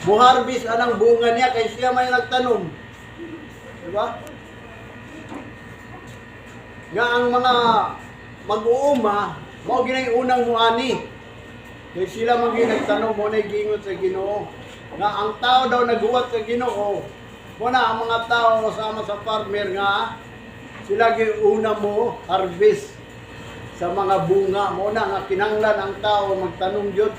Muharbis anang bunga niya kay siya may nagtanom. Diba? Nga ang mga mag-uuma, mao ginay unang muani. Kay sila man gyud nagtanom, mo na giingon sa Ginoo. Nga ang tao daw naghuwat sa Ginoo, mo na ang mga tao sama sa farmer nga sila gyud una mo harvest sa mga bunga. Mo na nga kinanglan ang tao magtanom gyud.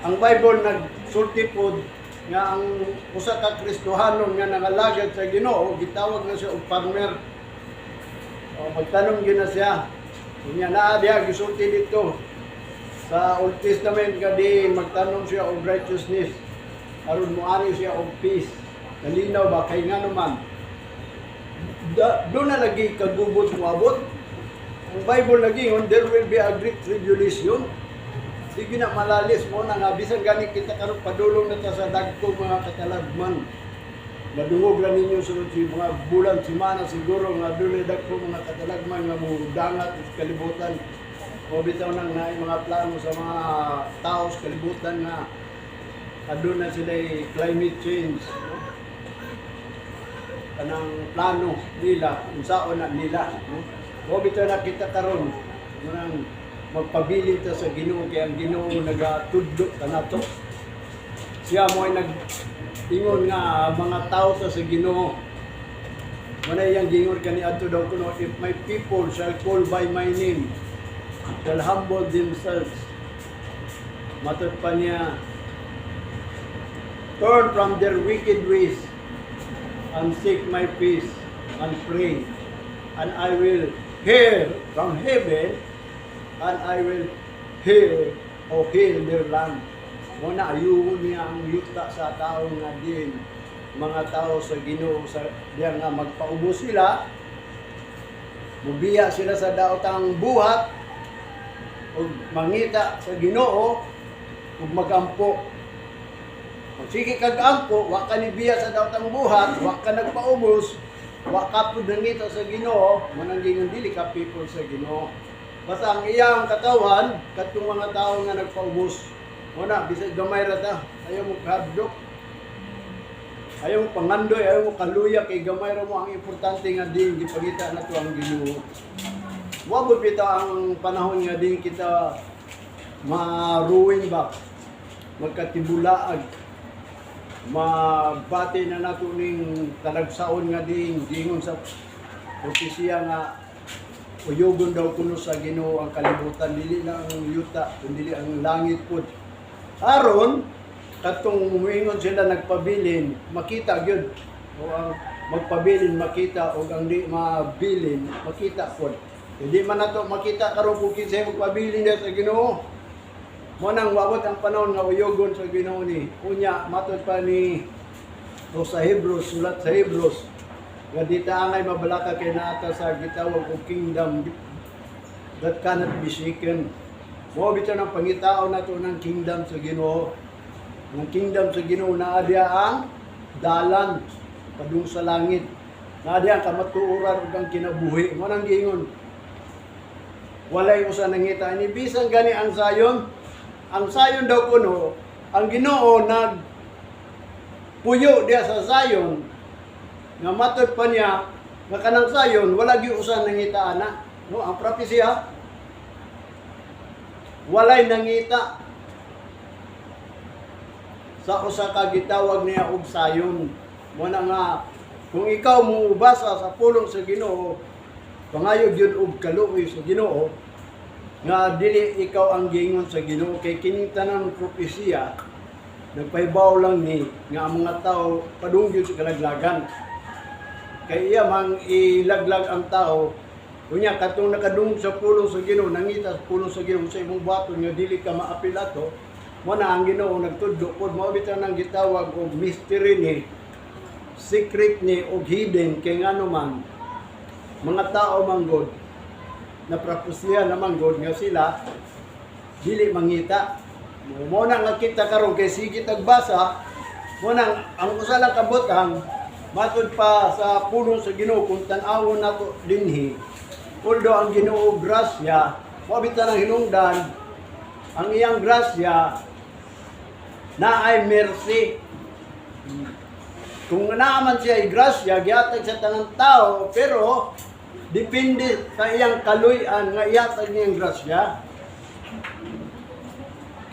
Ang Bible nagsulti pod nga ang usa ka Kristohanon nga nangalagad sa Ginoo, gitawag na siya og farmer. O, magtanom gyud na siya. Unya naa diha gisulti dito sa Old Testament nga di magtanom siya og righteousness aron moani siya og peace. Kalinaw ba kay ngano man da, doon na lagi kagubot moabot. Ang Bible lagi there will be a great tribulation. Di gyud na malalis mo na nga bisan gani kita karon padulong na ta sa dagko mga katalagman. Madungog lang ninyo sunod si mga bulan, semana siguro nga dunay dagko mga katalagman nga modangat sa kalibutan. O bitaw nang naay mga plano sa mga tao sa kalibutan nga aduna sila climate change. No? Kanang plano nila, unsaon na nila. No? O bitaw na kita karon munang magpabilin ta sa Ginoo kay ang Ginoo nagatudlo kanato. Siya mo ay nag-ingon nga mga tao ta sa Ginoo. Manay yang gingon kani adto daw kuno, "If my people shall call by my name, shall humble themselves." Matod pa niya, "Turn from their wicked ways and seek my face and pray, and I will hear from heaven and I will hear o heal their land." Mo na ayuhon niya ang yuta sa tao nga din mga tao sa Ginoo sa diya nga magpaubos sila, mubiya sila sa daotang buhat ug mangita sa Ginoo ug magampo. Kung sige kag ampo, wa ka nibiya sa daotang buhat, wa ka nagpaubos, wa ka pud nangita sa Ginoo, manang gingon dili ka people sa Ginoo. Basta ang iyang katawan, katong mga tao nga nagpaubos. Mo na bisag gamay ra ta, ayaw mo kahadlok. Ayaw mo pangandoy, ayaw mo kaluya kay gamay ra mo. Ang importante nga din gipangita nato ang Ginoo. Wabot bitaw ang panahon nga din kita ma-ruin ba, magkatibulaag, mabati na nato ning talagsaon nga din gingon sa propesiya nga uyugon daw kuno sa Ginoo ang kalibutan, dili lang ang yuta kundi ang langit pud. Aron katong muingon sila nagpabilin, makita gyud, o ang magpabilin makita o ang di mabilin makita pud. Hindi man nato makita karon kung kinsay magpabilin diha sa Ginoo. Mo nang wabot ang panahon nga uyogon sa Ginoo ni. Unya matod pa ni o sa Hebrews, sulat sa Hebrews nga di ta angay mabalaka kay naata sa gitawag og kingdom that cannot be shaken. Mo bitaw ng pangitaon nato ng kingdom sa Ginoo. Ang kingdom sa Ginoo, naa diya ang dalan padung sa langit. Naa diya ang kamatuoran ug ang kinabuhi. Mo nang giingon walay usa nangita ni bisan gani ang sayon. Ang sayon daw kuno, ang Ginoo nag puyo diya sa sayon nga matod pa niya nga kanang sayon wala gyud usa nangita ana, no? Ang propesya, walay nangita sa usa ka gitawag niya og sayon. Mo na nga kung ikaw mo basa sa pulong sa Ginoo, pangayo gyud og kaluoy sa Ginoo nga dili ikaw ang giingon sa Ginoo kay kining tanan propesiya nagpahibaw lang ni nga ang mga tao padung gyud sa kalaglagan kay iya mang ilaglag ang tao. Unya katong nakadungog sa pulong sa Ginoo, nangita sa pulong sa Ginoo sa imong buhaton nga dili ka maapil ato, mo na ang Ginoo nagtudlo pod. Mao bitaw nang gitawag og mystery ni, secret ni og hidden, kay ngano man mga tao manggod na propesya naman god nga sila dili mangita. Mo na nga kita karon kay sige tagbasa. Mo nang ang usa lang ka butang matud pa sa pulong sa Ginoo, kung tan-awon nato dinhi, although ang Ginoo grasya, mo bitaw ng hinungdan ang iyang grasya. Naay mercy. Kung naaman siya ay grasya, gihatag sa tanang tao, pero depende sa iyang kaluy-an nga ihatag niyang grasya.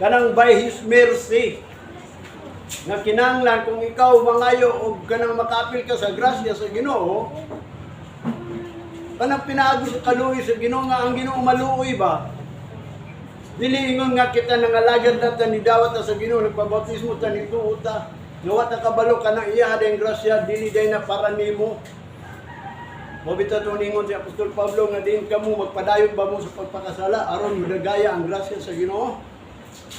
Kanang by His mercy. Nga kinahanglan kung ikaw mangayo og kanang makapil ka sa grasya sa Ginoo, kanang pinaagi sa kaluoy sa Ginoo, nga ang Ginoo maluoy ba? Dili ingon nga kita nangalagad na ta, ni dawat ta sa Ginoo, nagpabautismo ta, nituo ta. Nga wa ta kabalo kanang iya dayong grasya dili day na para nimo. Mao bitaw tong ningon si Apostol Pablo nga diin kamo magpadayon ba mo sa pagpakasala aron mudagaya ang grasya sa Ginoo.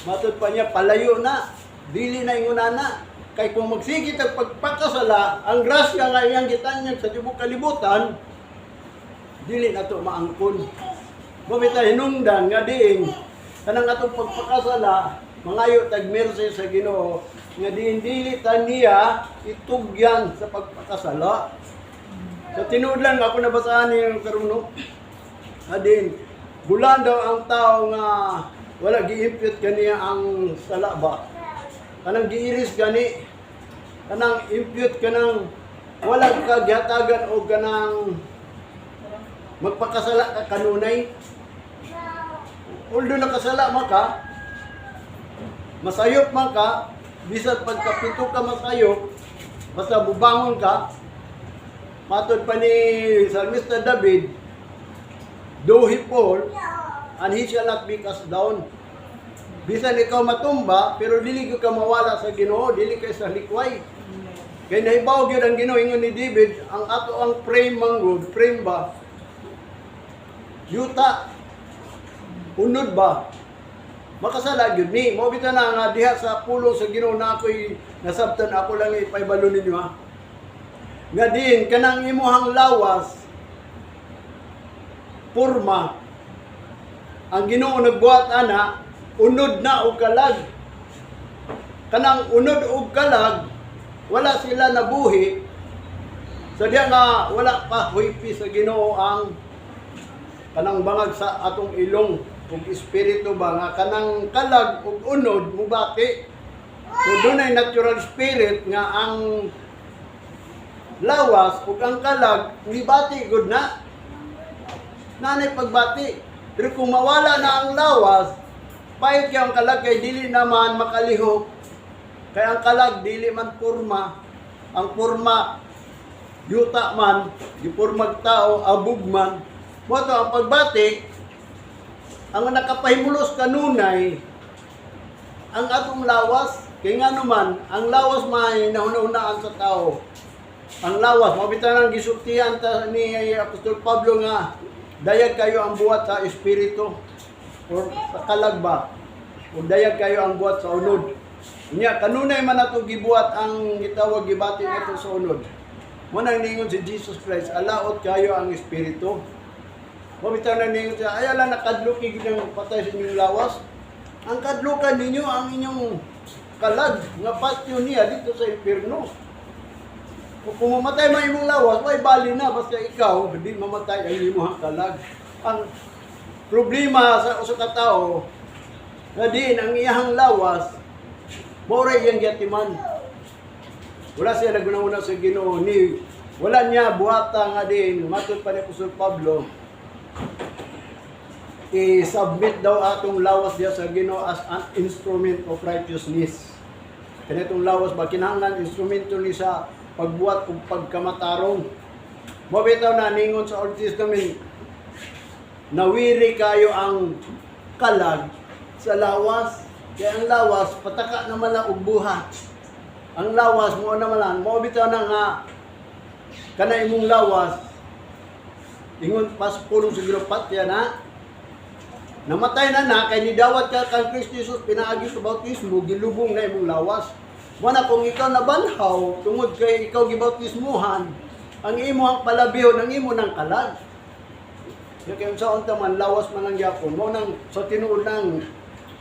Matod pa niya, palayo na, dili na ingon ana. Kay kung magsige tag pagpakasala, ang grasya nga iyang gitanyag sa tibok kalibutan, dili na to maangkon. Mao bitaw hinungdan nga diin kanang atong pagpakasala, mangayo tag mercy sa Ginoo nga diin dili ta niya itugyan sa pagpakasala. Sa tinuod lang ako nabasahan yung karuno. Adin, bulan daw ang tao nga wala gi-impute kaniya ang sala ba. Kanang giiris gani, kanang impute, kanang wala ka gihatagan og kanang magpakasala ka kanunay. Although nakasala man ka, masayop man ka, bisan pagkapito ka masayop, basta bubangon ka. Matod pa ni Psalmista David, "Though he fall, and he shall not be cast down." Bisan ikaw matumba, pero dili ka mawala sa Ginoo, dili kay sa likway. Kay nahibaw gyud ang Ginoo, ingon ni David, ang ato ang frame manggod, frame ba? Yuta. Unod ba? Makasala gyud ni. Mao bitaw na nga diha sa pulong sa Ginoo na ako'y nasabtan, ako lang ipaibalo ninyo ha. Nga din kanang imuhang lawas porma, ang Ginoo nagbuhat ana unod na og kalag. Kanang unod og kalag, wala sila nabuhi sa diya nga wala pa huypi sa Ginoo ang kanang bangag sa atong ilong ug espiritu ba nga kanang kalag ug unod mubati. So dunay natural spirit nga ang lawas ug ang kalag mibati gud na nanay pagbati. Pero kung mawala na ang lawas, pahit kay ang kalag, kay dili naman makalihok, kay ang kalag dili man porma. Ang porma yuta man, gipormag tao abog man. Mo to ang pagbati, ang nakapahimulos kanunay ang atong lawas, kay ngano man ang lawas may nahuna-hunaan sa tao. Ang lawas mao bitaw nang gisultihan ta ni Apostol Pablo nga dayag kayo ang buhat sa espiritu or sa kalag ba o dayag kayo ang buhat sa unod. Nya kanunay man ato gibuhat ang gitawag gibati nato sa unod. Mo nang ningon si Jesus Christ, alaot kayo ang espiritu. Mao bitaw nang ningon siya, ayaw lang nakadluki gid ang patay sa inyong lawas. Ang kadlukan ninyo ang inyong kalag nga patyo niya dito sa impierno. Kung mamatay man imong lawas, way bali na, basta ikaw hindi mamatay ang imong kalag. Ang problema sa usa ka tawo nga diin ang iyang lawas mao ra iyang giatiman. Wala siya nagunahuna sa Ginoo ni wala niya buhata nga din matod pa ni Apostol Pablo, i-submit daw atong lawas diya sa Ginoo as an instrument of righteousness. Kanitong lawas ba, kinahanglan instrumento ni sa pagbuhat ug pagkamatarong. Mao bitaw na ningon sa Old Testament, nawiri kayo ang kalag sa lawas. Kaya ang lawas, pataka naman lang og buhat. Ang lawas mo naman lang, mao bitaw na nga kana imong lawas, ingon pas pulong sa Ginoo, patya na. Namatay na na kay nidawat ka kang Kristo Jesus pinaagi sa bautismo, gilubong na imong lawas. Mo na kung ikaw nabanhaw tungod kay ikaw gibautismuhan, ang imo ang palabihon ang imo ng kalag. Ya kay unsa unta man, lawas man ang gyapon. Mo nang sa tinuod nang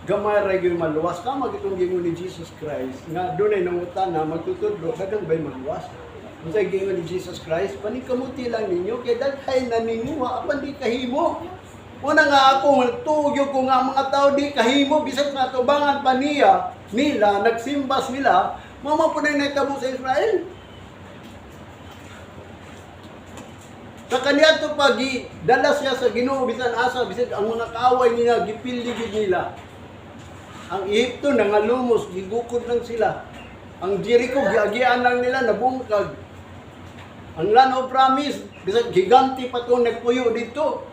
gamay ra gyud maluwas ka magitong gingon ni Jesus Christ nga dunay nangutana magtutudlo, daghang bay maluwas? Unsay gingon ni Jesus Christ? Paningkamuti lang ninyo kay daghay na ninyo apan di kahimo. Una nga ako, nagtuyo ko nga ang mga tao di kahimo, bisag nga tubangan pa niya, nila, nagsimba sila, mao man po na nahitabo sa Israel. Sa kaniya to pag dala siya sa Ginoo bisan asa, bisan ang mga kaaway niya gipildi gid nila. Ang Ehipto nangalumos, gigukod lang sila. Ang Jericho giagian lang nila, nabungkag. Ang Land of Promise, bisag gigante pa to nagpuyo dito.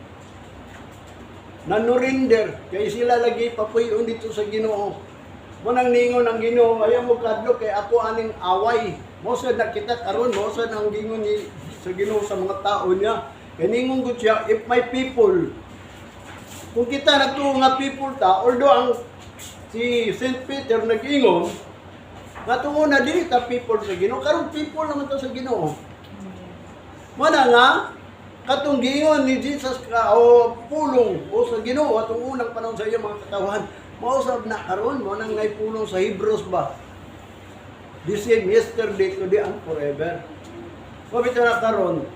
Nanurinder, kay sila lagi papuyon dito sa Ginoo. Mo nang ningon ang Ginoo, ayaw mo kadlok kay ako aning away. Mo sad na kita karon, mo sad ang gingon ni sa Ginoo sa mga tao niya. Kay ningon gud siya, "If my people," kung kita nagtuo nga people ta, although ang si St. Peter nag-ingon, nga tuo na dili ta people sa Ginoo, karon people naman ta sa Ginoo. Mana nga katong giingon ni Jesus ka o pulong o sa Ginoo atong unang panahon sa iyang mga katawhan, mausab na karon. Mo nang nay pulong sa Hebrews ba? The same yesterday, today, and forever. Mabita na karon,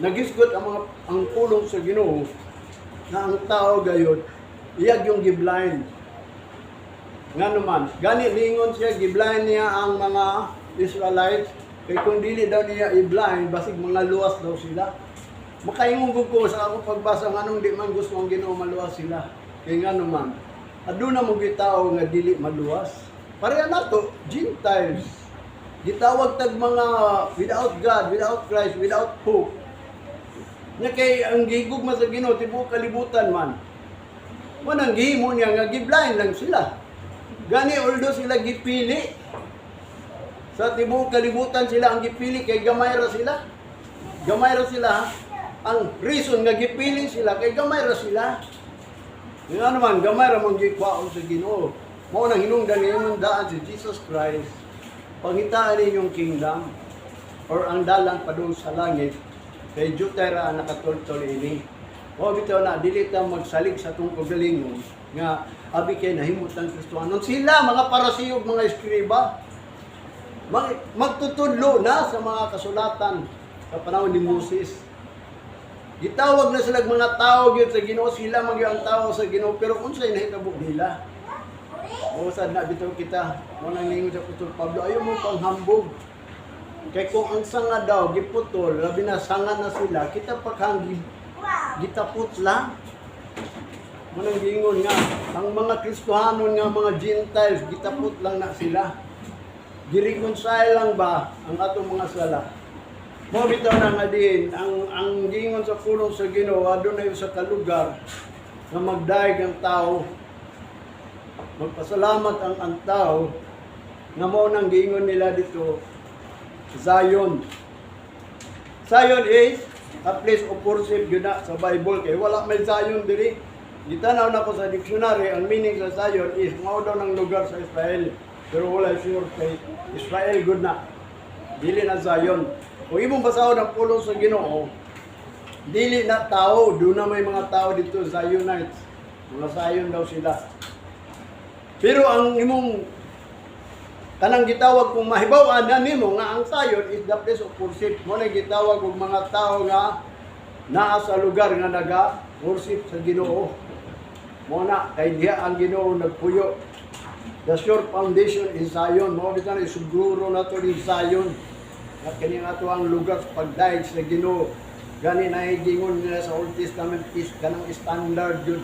nagisgot ang mga ang pulong sa Ginoo na ang tao gayod iyag yung giblind. Nga naman, gani ningon siya, giblind niya ang mga Israelites, kay kung dili daw niya i-blind, basig mga luwas daw sila. Makaingon gud ko sa akong pagbasa, nganong di man gusto ang Ginoo maluwas sila? Kay nga naman, aduna mo gyud tao nga dili maluwas. Pareha nato, Gentiles. Gitawag tag mga without God, without Christ, without hope. Nya kay ang gihigugma sa Ginoo tibuok kalibutan man. Mo nang gihimo niya nga giblind lang sila. Gani although sila gipili sa tibuok kalibutan, sila ang gipili kay gamay ra sila. Gamay ra sila, ha? Ang reason nga gipili sila kay gamay ra sila. Nga naman gamay ra man gikwaon sa Ginoo. Mao nang hinungdan ninyong daan si Jesus Christ. Pangitaan ninyong kingdom or ang dalan padung sa langit kay jutay ra ang nakatultol ini. O bitaw na dili ta magsalig sa atong kagalingon nga abi kay nahimutang Kristohanon. Sila mga Parisiyo, mga eskriba, magtutudlo na sa mga kasulatan sa panahon ni Moses. Gitawag na sila mga tao gyud sa Ginoo, sila man gyud ang tao sa Ginoo, pero unsay nahitabo nila? O sad na bitaw kita, mo nang ningon sa Apostol Pablo, ayaw mo panghambog. Kay kung ang sanga daw giputol, labi na sanga na sila, kita pa kang gitapot lang. Mo nang giingon nga ang mga Kristohanon nga mga Gentiles, gitapot lang na sila. Gireconcile lang ba ang atong mga sala. Mo bitaw na nga din ang giingon sa pulong sa Ginoo, adunay usa ka lugar nga magdayeg ang tao. Magpasalamat ang tao nga mao nang giingon nila dito Zion. Zion is a place of worship yun na sa Bible kay wala may Zion diri. Gitanaw na ko sa dictionary, ang meaning sa Zion is mao daw ng lugar sa Israel. Pero wala sure kay Israel good na. Dili na Zion. Kung imong basahon ang pulong sa Ginoo, dili na tao, doon na may mga tao dito, Zionites. Mga Zion daw sila. Pero ang imong kanang gitawag kung mahibaw-an na nimo nga ang Zion is the place of worship. Mo na gitawag og mga tao nga naa sa lugar nga naga worship sa Ginoo. Mo na kay diha ang Ginoo nagpuyo. The sure foundation is Zion. Mo bitan isiguro nato ni Zion. At kini ato ang lugar sa pagdayeg sa Ginoo. Gani na gingon nila sa Old Testament is kanang standard yun.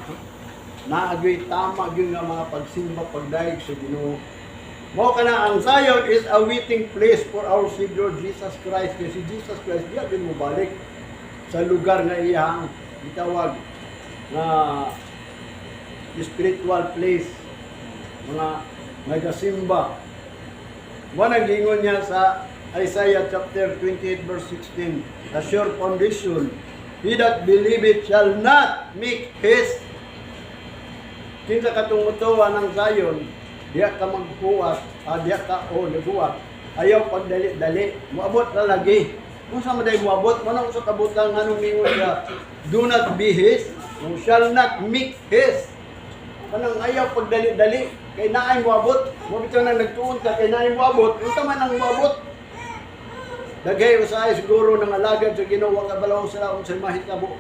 Naagyoy tama gyud nga mga pagsimba, pagdayeg sa Ginoo. Mo kana ang Zion is a waiting place for our Savior Jesus Christ. Kasi si Jesus Christ diya din mo balik sa lugar nga iyang gitawag nga spiritual place, mga nagasimba. Mo nang giingon niya sa Isaiah chapter 28 verse 16, the sure foundation, "He that believeth shall not make haste." Kinsa katong mutuwa ng Zion, diya ka maghuwat, diya ka o naghuwat, ayaw pagdali-dali, muabot na lagi. Kung sa maday muabot, mo nang sa kabutang anong ningon siya, "Do not be haste," you shall not make haste. Kanang ayaw pagdali-dali, kay naay muabot, mo bitaw nang nagtuon ka kay naay muabot, unsa man ang muabot? Daghay usahay siguro nang alagad sa Ginoo, wa kabalo sila unsay mahitabo.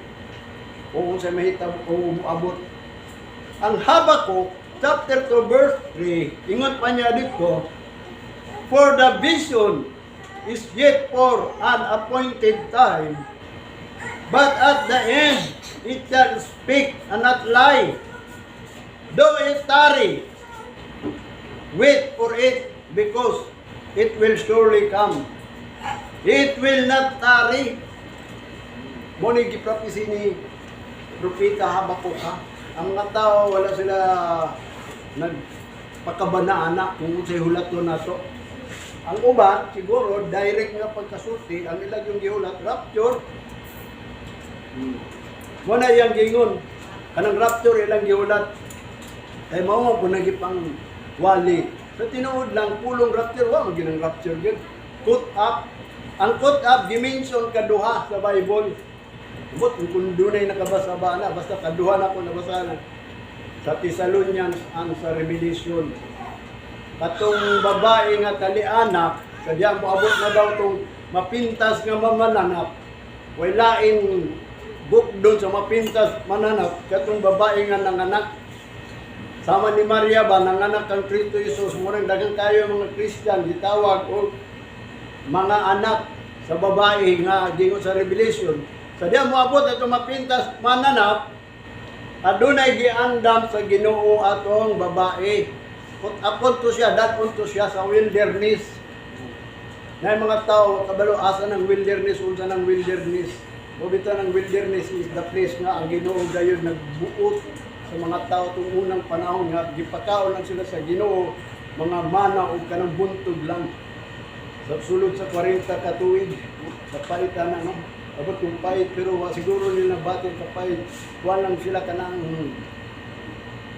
O unsay mahitabo o moabot. Ang Habakuk chapter 2 verse 3, ingon pa niya dito, "For the vision is yet for an appointed time, but at the end it shall speak and not lie. Though it tarry, wait for it, because it will surely come. It will not tarry." Mao ni giprophecy ni Propeta Habakuk, ha. Ang mga tao, wala sila nagpakabana kung unsay hulaton nato. Ang uban siguro direct nga pagkasulti ang ilang yung gihulat, rapture. Mo na iyang gingon kanang rapture ilang gihulat kay mao man pud nagipang wali. Sa tinuod lang, pulong rapture, wa man ginang rapture gyud. Caught up. Ang caught up gi-mention kaduha sa Bible. But kung dunay nakabasa ba na, basta kaduha na ko nabasa na. Sa Thessalonians and sa Revelation. Katong babae nga talianak, sa diyan moabot na daw tong mapintas nga mamananap, way lain bukdon sa mapintas mananap, katong babae nga nanganak. Sama ni Maria ba, nanganak kang Kristo Jesus, murang daghang kayo mga Christian, gitawag og mga anak sa babae nga gingon sa Revelation. Sa diyan moabot ato mapintas mananap, adunay giandam sa Ginoo atong babae. Put upon to siya, dad-on to siya sa wilderness. Na mga tao kabalo asa ng wilderness, unsa ng wilderness. O bitaw ng wilderness is the place nga ang Ginoo gayon nagbuot sa mga tao tong unang panahon nga gipakaon lang sila sa Ginoo mga mana o kanang buntog lang sa sulod sa 40 ka tuig sa paitan na, no? Abot kung pait, pero wa siguro nila batin kapait. Kuan lang sila, kanang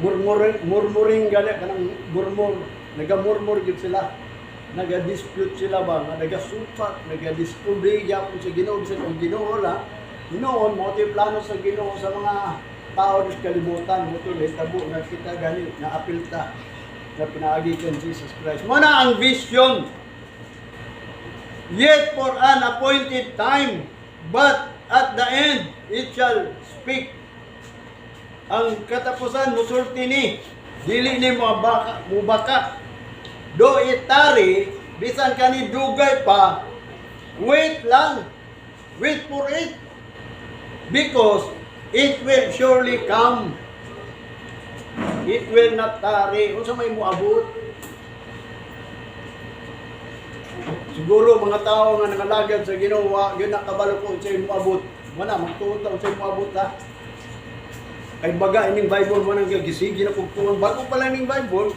murmuring, murmuring gani, kanang murmur, nagamurmur gyud sila. Naga-dispute sila ba, nga nagasupat, naga-disobey gyapon sa Ginoo bisan ang Ginoo la. Noon mao to'y plano sa Ginoo sa mga tao sa kalibutan, mao to nahitabo nga kita gani na apil ta na pinaagi kan Jesus Christ. Mo na ang vision yet for an appointed time, but at the end it shall speak. Ang katapusan musulti ni, dili ni mo baka, mubaka. Though it tarry, bisan kani dugay pa, wait lang. Wait for it. Because it will surely come. It will not tarry. Unsa may moabot? Siguro mga tao nga nangalagad sa Ginoo, wa gyud nakabalo ko unsay moabot. Wala magtuon ta unsay moabot, ha. Kay baga ining Bible mo nang gisigi na kog tuon. Bago pa lang ning Bible.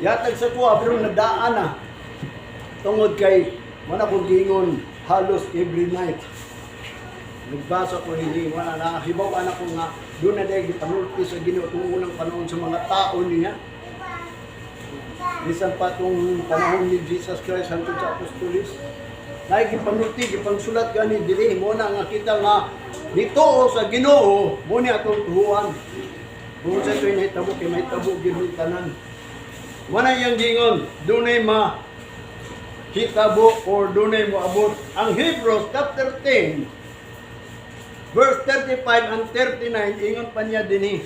Yatag sa kuha pero nadaan na. Tungod kay wala kong gingon halos every night. Nagbasa ko ini, wala na hibaw na ko nga doon na dahil gipanulti sa Ginoo itong unang panahon sa mga tao niya. Bisan pa itong panahon ni Jesus Christ hangtod sa apostolis. Naay gipanulti, gipangsulat gani diri mo na nga kita nga nituo sa Ginoo, mo ni atong tuhuan. Kung sa ito'y nahitabo, kay mahitabo gyud ni tanan. Wala yang gingon, dunay ma hitabo or dunay moabot. Ang Hebrews chapter 10 verse 35 and 39, ingon pa niya dinhi.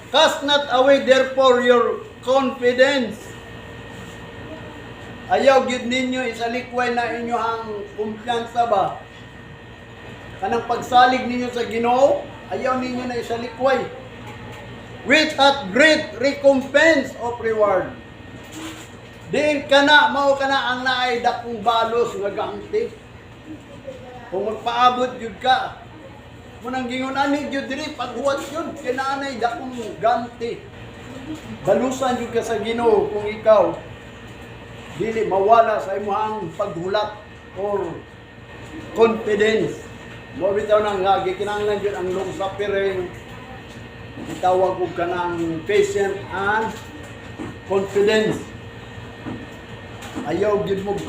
"Cast not away therefore your confidence." Ayaw gid ninyo isalikway na inyo ang kumpiyansa ba? Kanang pagsalig ninyo sa Ginoo, ayaw ninyo na isalikway. "Which hath great recompense of reward." Diin kana mao kana ang naay dakong balos nga gaanti. Kung magpaabot gyud ka, mo nang gingon ani gyud diri paghuwat gyud kay naanay dakong ganti. Balusan gyud ka sa Ginoo kung ikaw dili mawala sa imong paghulat or confidence. Mo bitaw nang nga gikinahanglan gyud ang long suffering, gitawag og kanang patient and confidence. Ayaw gyud mo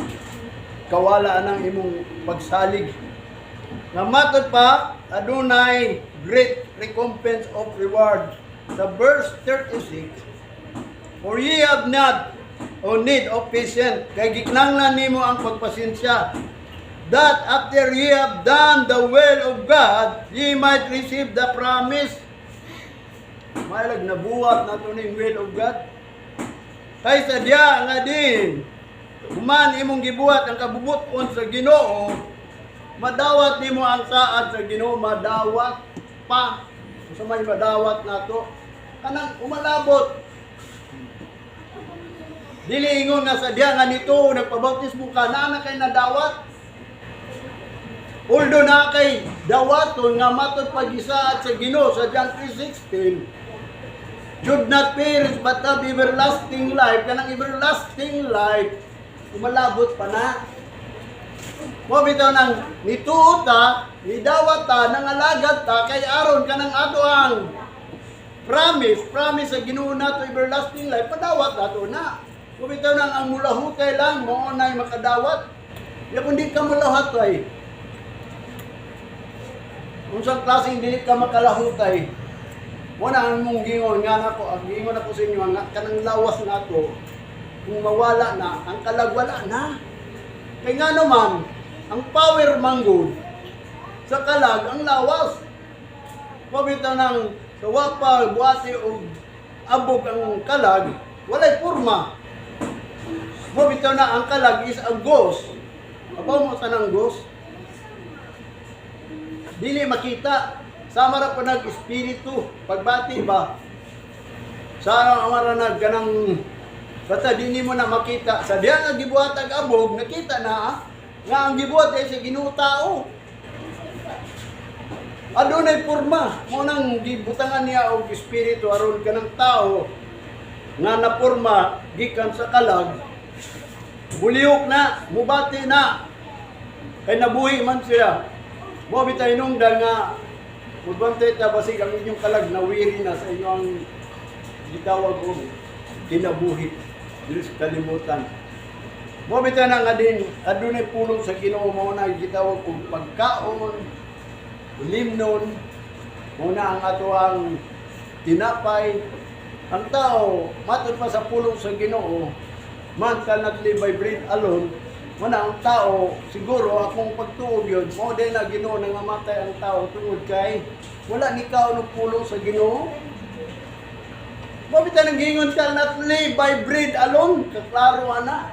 kawala anang imong pagsalig. Nga matod pa, adunay great recompense of reward. Sa verse 36, "For ye have not o need of patience," kay gikinahanglan nimo ang pagpasensya. That after ye have done the will of God, ye might receive the promise. Maayo nabuhat nato ning will of God. Kay sa diya nga din, human imong gibuhat ang kabubut-on sa Ginoo, madawat nimo ang saad sa Ginoo, madawat pa. Sa may madawat nato, kanang umalabot. Dili ingon nga sa diya nga nito nagpabautismo ka na na kay nadawat. Although na kay dawaton nga matod pag-isaad sa Ginoo sa John 3:16, "Should not perish but have everlasting life," kanang everlasting life, umalabot pa na. Mo bitaw nang nituo ta, nidawat ta, nangalagad ta kay aron kanang ato ang promise, promise sa Ginoo nato, everlasting life, padawat nato na. Mo bitaw nang ang mulahutay lang mao nay makadawat. Ya kung di ka mulahutay, unsang klaseng dili ka makalahutay? Mo na ang mong gingon nga nako, ang gingon ako sa inyo nga kanang lawas nato kung mawala na, ang kalag wala na. Kay nga naman, ang power manggod sa kalag ang lawas. Pabitaw nang sa wapa buhati og abog ang kalag, walay porma. Mo bitaw na ang kalag is a ghost. Abaw mo sa nang ghost. Dili makita. Sama ra pa nag espiritu. Pagbati ba? Sa amara nag kanang basta dili mo na makita. Sa diya nga gibuhat ang abog, nakita na ah, nga ang gibuhat ay sa Ginoo tao. Adunay porma. Mo nang gibutangan niya og espiritu aron kanang tao nga naporma gikan sa kalag buliyok na, mubati na. Kay nabuhi man siya. Mo bitay nungdan nga mugbantay ta basig ang inyong kalag nawiri na sa inyong gitawag og kinabuhi dili sa kalimutan. Mo bitay na nga din adunay pulong sa Ginoo, mao na gitawag og pagkaon, limnon, mao na ang ato ang tinapay. Ang tao, matod pa sa pulong sa Ginoo, "Man shall not live by bread alone." Mao na ang tao, siguro akong pagtuo yun, mao din na Ginoo nang mamatay ang tao tungod kay wala ni kaon og pulong sa Ginoo. Mao bitaw nang gingon, "Shall not live by bread alone," kaklaro ana.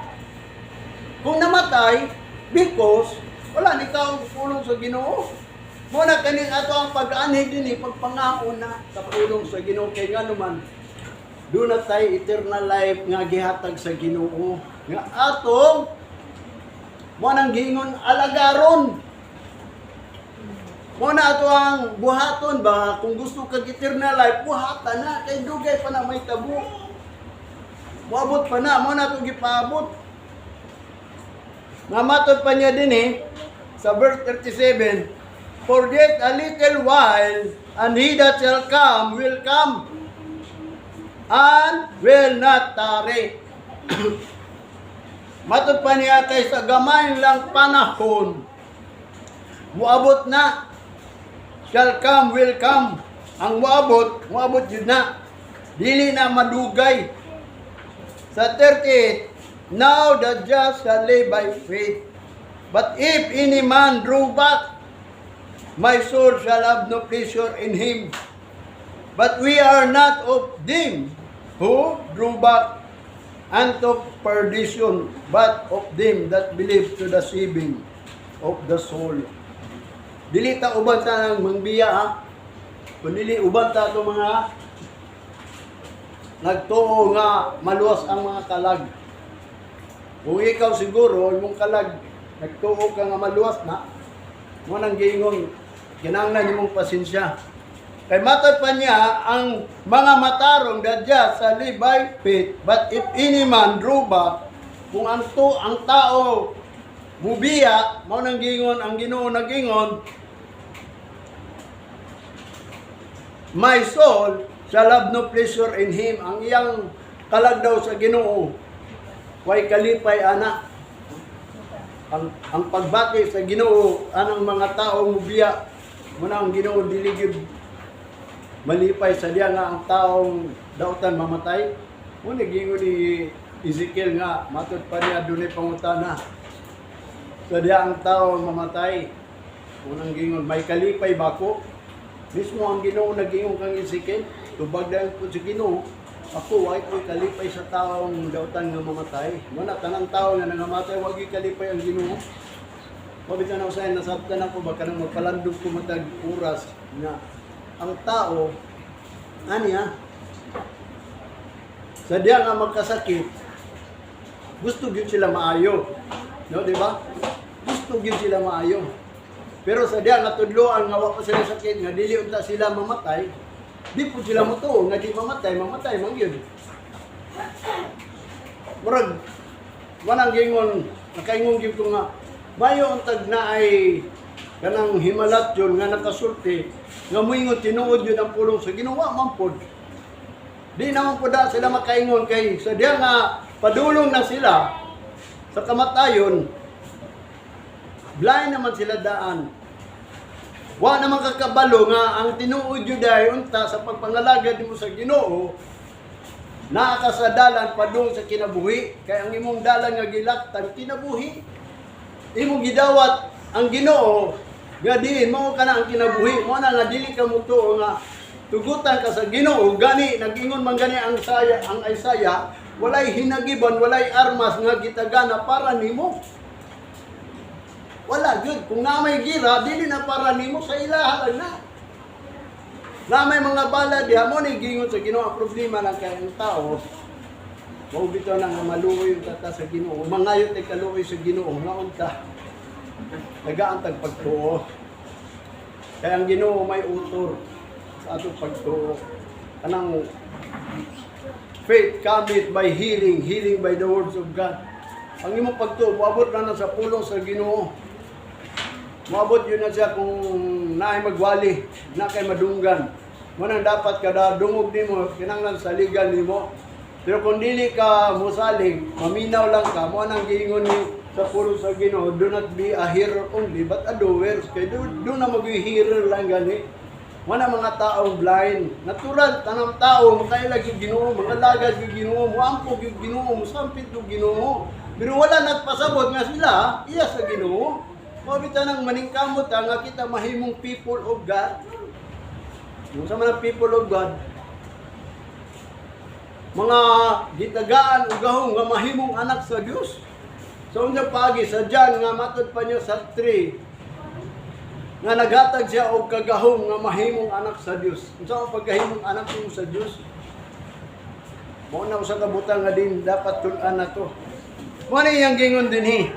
Kung namatay, because wala ni kaon pulong sa Ginoo. Mo na kaning ato ang pag-anhi dinhi, pagpangaon na sa pulong sa Ginoo, kay ngano man duna tay eternal life nga gihatag sa Ginoo nga atong mo nang giingon alagaron. Mo na ato ang buhaton ba? Kung gusto kag eternal life, buhatan na kay dugay pa na may tabo. Moabot pa na, mo na ato gipaabot. Nga matod pa niya din eh, sa verse 37, "For yet a little while, and he that shall come will come, and will not tarry." Matod pa niya kay sa gamay lang panahon, muabot na, shall come, will come. Ang muabot, muabot yun na. Dili na madugay. Sa 38, "Now the just shall live by faith. But if any man draw back, my soul shall have no pleasure in him. But we are not of them who draw back unto perdition, but of them that believe to the saving of the soul." Dili ta uban ta ng mangbiya ha. Kun dili uban ta ato mga nagtuo nga maluwas ang mga kalag. Kung ikaw siguro, imong kalag, nagtuo ka nga maluwas na, mo nang giingon, kinahanglan imong pasensya. Kay matod pa niya, ang mga matarong dadya shall live by faith, but if any man draw back, kung ang tao mubiya, mao nang giingon, ang Ginoo nagingon, "My soul shall have no pleasure in him." Ang iyang kalag daw sa Ginoo, way kalipay ana. Ang pagbati sa Ginoo anang mga tao mubiya mo na ang Ginoo dili gyud malipay sa diya nga ang taong dautan mamatay. Mo ni giingon ni Ezekiel nga matod pa niya dunay pangutana. Sa diha ang tao mamatay. Unang gingon, "May kalipay ba ko?" Mismo ang Ginoo nagingon kang Ezekiel, tubag dahil po sa Ginoo, "Ako, way ko'y kalipay sa taong dautan nga mamatay." Muna, tanang tao nga nangamatay, wag kalipay ang Ginoo. Mabita na usahay, nasabtan ako, baka nang magpalandog ko matag oras nga ang tao, aniya, sa diya nga magkasakit, gusto gyud sila maayo. No, di ba? Gusto gyud sila maayo. Pero sa diya nga tudloan nga wa pa sila sakit, nga dili unta sila mamatay, di po sila motuo nga di mamatay, mamatay man gyud. Murag wanang gingon, nakaingon gyud ko nga mayo untag na ay kanang himalat yun nga nakasulti nga moingon tinuod yun ang pulong sa Ginoo, man pod. Di naman po da sila makaingon kay sa diya nga padulong na sila sa kamatayon, blind naman sila daan. Wa naman kakabalo nga ang tinuod yun dahil unta sa pagpangalagad mo sa Ginoo, naa ka sa dalan padung sa kinabuhi, kay ang imong dalan nga gilaktan, kinabuhi. Imong gidawat ang Ginoo nga diin mao kana ang kinabuhi. Mo na nga dili ka mutuo nga tugutan ka sa Ginoo. Gani nag-ingon man gani ang Isaiah, walay hinagiban, walay armas nga gitagana para nimo. Wala gyud. Kung na may gira, dili na para nimo, sa ilaha lang na. Na may mga bala diha mo ni gingon sa Ginoo. Ang problema lang kay ang tao, mao bitaw na nga maluoy yung tata sa Ginoo. Mangayo tay kaluoy sa Ginoo nga unta. Tagaan tag pagtuo. Kaya ang Ginoo may utor sa atong pagtuo. Kanang faith cometh by hearing, hearing by the words of God. Ang imong pagtuo, moabot na na sa pulong sa Ginoo. Moabot yun na siya kung naay magwali, na kay madunggan. Mo nang dapat kada dungog nimo, kinahanglan saligan nimo. Pero kung dili ka musalig, maminaw lang ka, mo nang giingon ni sa pulong sa Ginoo, "Do not be a hearer only, but a doer." Kay do na mag-hearer lang gani. Wala mga taong blind. Natural, tanang tao, makaila yung Ginoo, mga lagad yung Ginoo, muampo yung Ginoo, musampit yung Ginoo. Pero wala nagpasabot nga sila, iya sa Ginoo. Mao bitaw nang maningkamot ta nga kita mahimong people of God. Yung sa mga people of God, mga gitagaan ug gahom nga mahimong anak sa Dios. Sa unyang pagi sa John nga matod pa niya sa 3 nga naghatag siya og kagahom nga mahimong anak sa Dios. Unsa ang pagkahimong anak nimo sa Dios? Mao na usa ka butang nga din dapat tun-an na to. Mao na iyang gingon dinhi.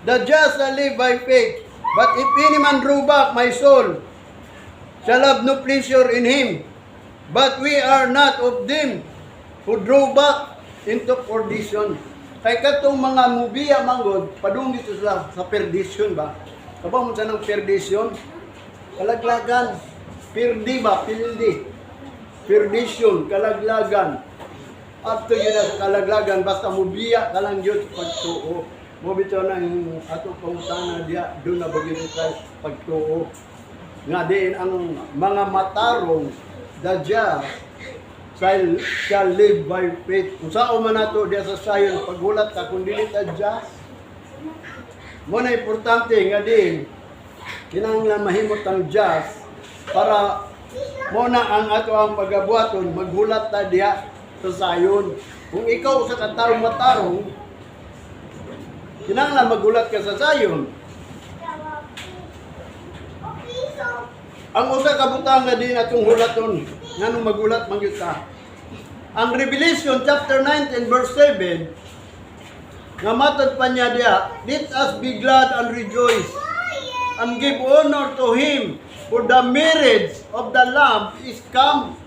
"The just shall live by faith. But if any man draw back, my soul shall have no pleasure in him. But we are not of them who draw back into perdition." Kay katong mga mubiya manggod, padung dito sila sa perdition ba? Kabaw mo sa ng perdition? Kalaglagan. Pirdi ba? Pildi. Perdition, kalaglagan. Up to yun na sa kalaglagan, basta mubiya ka lang yun sa pagtuo. Mo bitaw na yung ato pangutana diya, doon na bagyo sa pagtuo. Nga diin ang mga matarong, the just, shall live by faith. Kung saan man nato diya sa sayon, paghulat ka, kung dili ta just. Mo na importante nga din, kinahanglan mahimot ang just para mo na ang ato ang pagabuhaton, maghulat ta diha sa sayon. Kung ikaw sa katawong matarong, kinahanglan maghulat ka sa sayon. Piso. Ang usa ka butang nga din atong hulaton, nganong magulat man gyud ta. Ang Revelation chapter 19 verse 7 nga matod pa niya diha, "Let us be glad and rejoice and give honor to him, for the marriage of the Lamb is come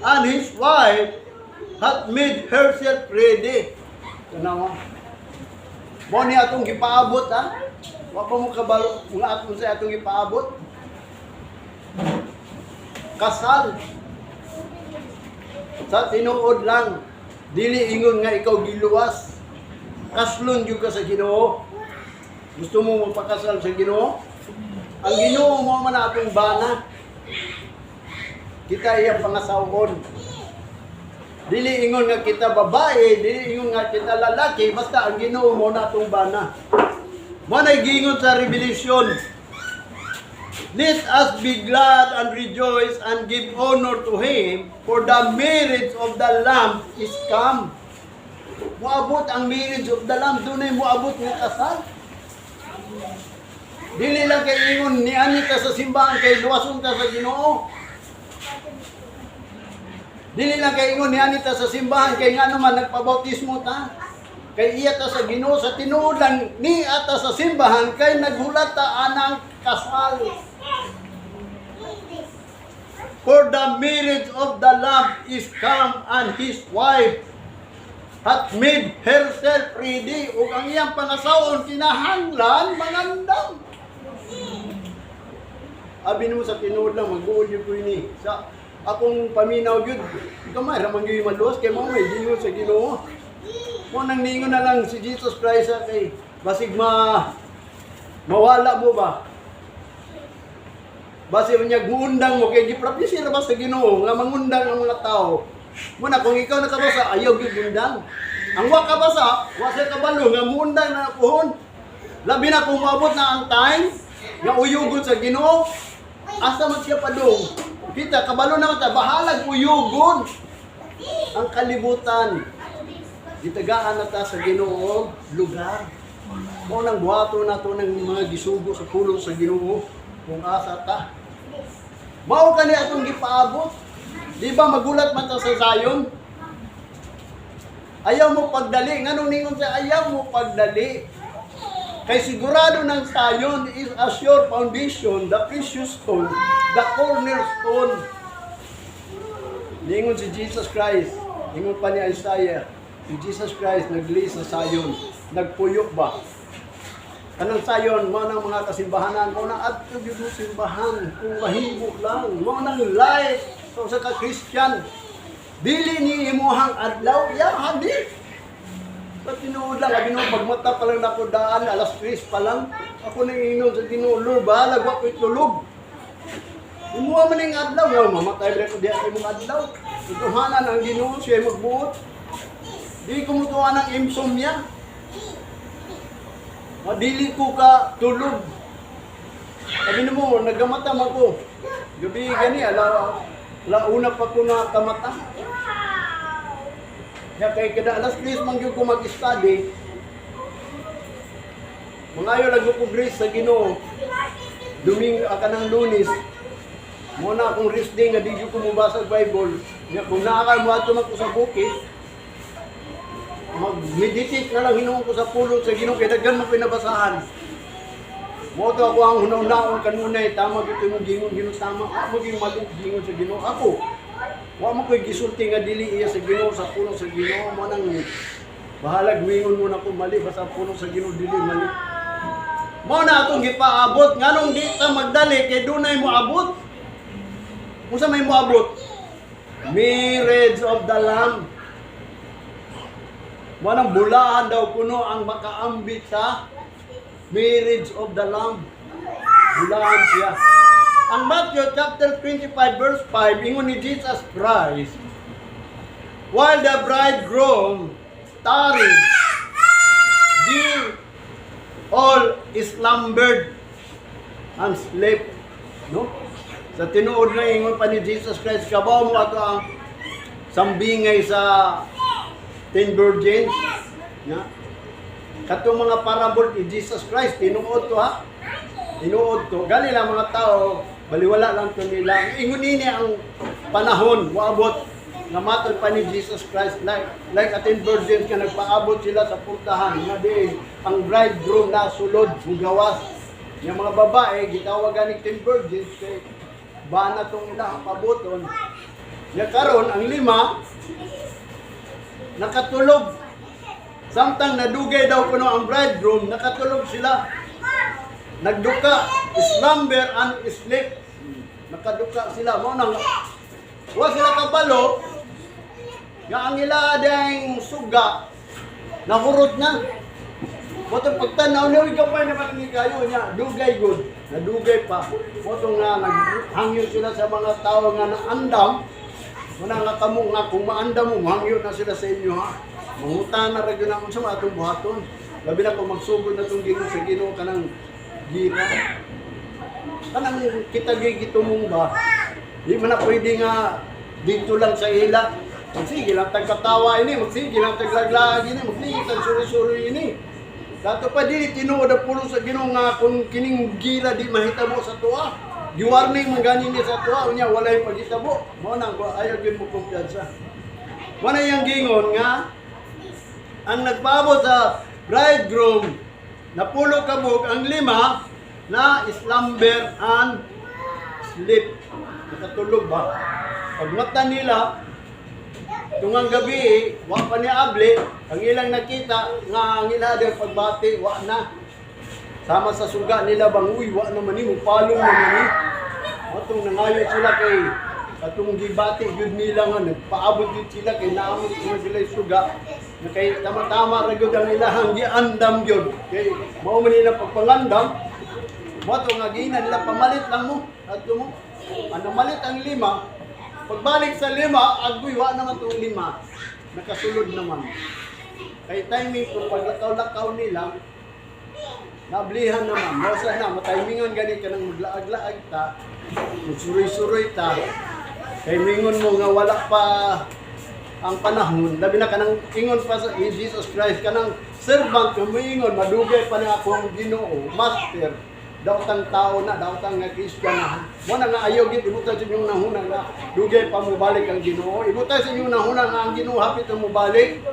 and his wife hath made herself ready." Tanawa. Mo ni atong gipaabot, ha. Wa pa mo kabalo nga atong sa atong gipaabot. Kasal. Sa tinuod lang, dili ingon nga ikaw giluwas. Kaslon gyud ka sa Ginoo. Gusto mo magpakasal sa Ginoo? Ang Ginoo mo man atong bana. Kita iya pangasawon. Dili ingon nga kita babae, dili ingon nga kita lalaki, basta ang Ginoo mo na atong bana. Mo na giingon sa Revelation, "Let us be glad and rejoice and give honor to Him, for the marriage of the Lamb is come." Moabot ang marriage of the Lamb, dunay moabot nga kasal. Dili lang kay ingon ni ani ka sa simbahan kay luwason ka sa Ginoo. Dili lang kay ingon ni ani ta sa simbahan kay nga naman nagpabautismo ta. Kay iya ta sa Ginoo. Sa tinuod lang, ni ata sa simbahan kay naghulat ta anang kasal. "For the marriage of the Lamb is come, and His wife hath made herself ready." Ug ang iyang pangasawon kinahanglan mangandam. Abi nimo, sa tinuod lang, mag-uol gyud ko ini. Sa akong paminaw gyud, gamay ra man gyud maluwas kay mao may giingon sa Ginoo. Mo nang ningon na lang si Jesus Christ sa kay basig ma mawala mo ba? Basi unyag muundang mo kay giprophesy ra ba sa Ginoo nga mangundang ang mga tao. Muna kung ikaw nakabasa, ayaw gyud undang. Ang wa kabasa, wa sa kabalo nga muundang na puhon. Labi na kung moabot na ang time nga uyugon sa Ginoo, asa man siya padung? Kita kabalo naman ta, bahalag uyugon ang kalibutan. Gitagaan na ta sa Ginoo lugar. Mao nang buhaton nato ng mga gisugo sa pulong sa Ginoo kung asa ta. Mao kani atong gipaabot. Di ba magulat man ta sa Zion? Ayaw mo pagdali. Nganong ningon sa ayaw mo pagdali? Kay sigurado ng Zion is a sure foundation, the precious stone, the cornerstone. Ningon si Jesus Christ, ningon pa ni Isaiah, si Jesus Christ nagli sa Zion, nagpuyok ba? Kanang Zion, mao nang mga kasimbahanan, mao nang adto gyud mo simbahan kung mahimo lang, mao nang life sa usa ka Christian. Dili ni imuhang adlaw, ya hadi. Sa tinuod lang, abi nung pagmata pa lang nako daan, alas 3 pa lang, ako nang inom sa Ginoo, "Lord, bahalag wa ko'y tulog. Imuha man ning adlaw, nga mamatay ba ko diha sa imong adlaw?" Ituhanan ang Ginoo, siya magbuot. Di ko mutuan ang insomnia. Madili ko ka tulog. Sabi mo, nagamata man ko. Gabi gani, ala, ala una pa ko na kamata. Ya kay kada alas 3 man gyud ko mag-study. Mangayo lang ko grace sa Ginoo. Domingo kanang Lunes. Mo na akong rest day nga di gyud ko mobasa og Bible. Nya kung naa ka mo man ko sa bukid, mag-meditate na lang hinuon ko sa pulong sa Ginoo kay daghan man pinabasahan. Mo to ako ang hunaw-naon kanunay, tama gyud imong gingon Ginoo, tama. Ako gyud mali gingon sa Ginoo. Ako wa man ko'y gisulti nga dili iya sa Ginoo sa pulong sa Ginoo. Mo nang bahalag wingon mo na ko mali, basta pulong sa Ginoo dili mali. Mao na atong gipaabot. Nganong di ta magdali? Kay dunay moabot. Unsa may moabot? Marriage of the Lamb. Mo nang bulahan daw kuno ang makaambit sa marriage of the Lamb. Bulahan siya. Ang Matthew chapter 25 verse 5, ingon ni Jesus Christ, "While the bridegroom tarried, they all slumbered and slept." No? Sa tinuod nga, ingon pa ni Jesus Christ, kabaw mo ato ang sambingay sa 10 virgins. Ya. Katong mga parable ni Jesus Christ, tinuod to ha. Tinuod to. Gali lang mga tao, baliwala lang to nila. Ingon nini ang panahon, moabot nga matod pa ni Jesus Christ like a 10 virgins nga nagpaabot sila sa pultahan nga diin ang bridegroom na sulod mugawas. Yung mga babae gitawag gani 10 virgins kay bana tong ilang pabuton. Ya karon ang lima nakatulog. Samtang nadugay daw kuno ang bridegroom, nakatulog sila. Nagduka, slumber and sleep. Nakaduka sila. Mo nang wa sila kabalo nga ang ila ding suga nahurot na. Motong pagtanaw niya, gamay naman ni kayo niya, dugay good, nadugay pa. Motong nga naghangyo sila sa mga tao nga naandam, muna nga kamo nga kung maandam mo, hangyo na sila sa inyo ha. Mangutan na ra gyud na unsa man atong buhaton. Labi na kung magsugod na itong gingon sa Ginoo kanang gira. Kanang kita gigitumong ba? Di man na pwede nga dito lang sa ila. Magsige lang tagkatawa ini, magsige lang taglaglag ini, magsige tag suri-suri ini. Dato pa dili tinuod ang pulong sa Ginoo nga kung kining gira di mahitabo sa tuwa. Giwarning man gani ni sa tuwa, unya walay paghitabo. Mao nang ayaw gyud mo kumpiyansa. Mao na iyang gingon nga ang nagpaabot sa bridegroom 10 ka buok, ang lima na slumber and sleep. Nakatulog ba? Pag mata nila, tungang gabi, wa pa ni abli, ang ilang nakita, nga ang ila daw pagbati, wa na. Sama sa suga nila bang, uy, wa naman ni, mupalong naman ni. Atong nangayo sila kay atong gibati gyud nila nga nagpaabot gyud sila kay naamot sila sila yung suga na kay tama-tama ra gyud ang ilahang giandam gyud kay mao man nila pagpangandam. Mo to nga ginan nila, pamalit lang mo adto mo ano, malit ang lima. Pagbalik sa lima, agoy, wa naman tong lima, nakasulod naman kay timing kung paglakaw-lakaw nila, nablihan naman. Mao sa na matimingan gani ka nang maglaag-laag ta, magsuroy-suroy ta, kay mingon mo nga wala pa ang panahon. Labi na kanang ingon pa sa in Jesus Christ, kanang servant kung moingon, "Madugay pa na akong Ginoo, master," daotang tao na, daotang nga Christian na. Mo na nga ayaw gid ibutang sa inyong nahuna nga dugay pa mobalik ang Ginoo. Ibutang sa inyong nahuna nga ang Ginoo hapit na mobalik.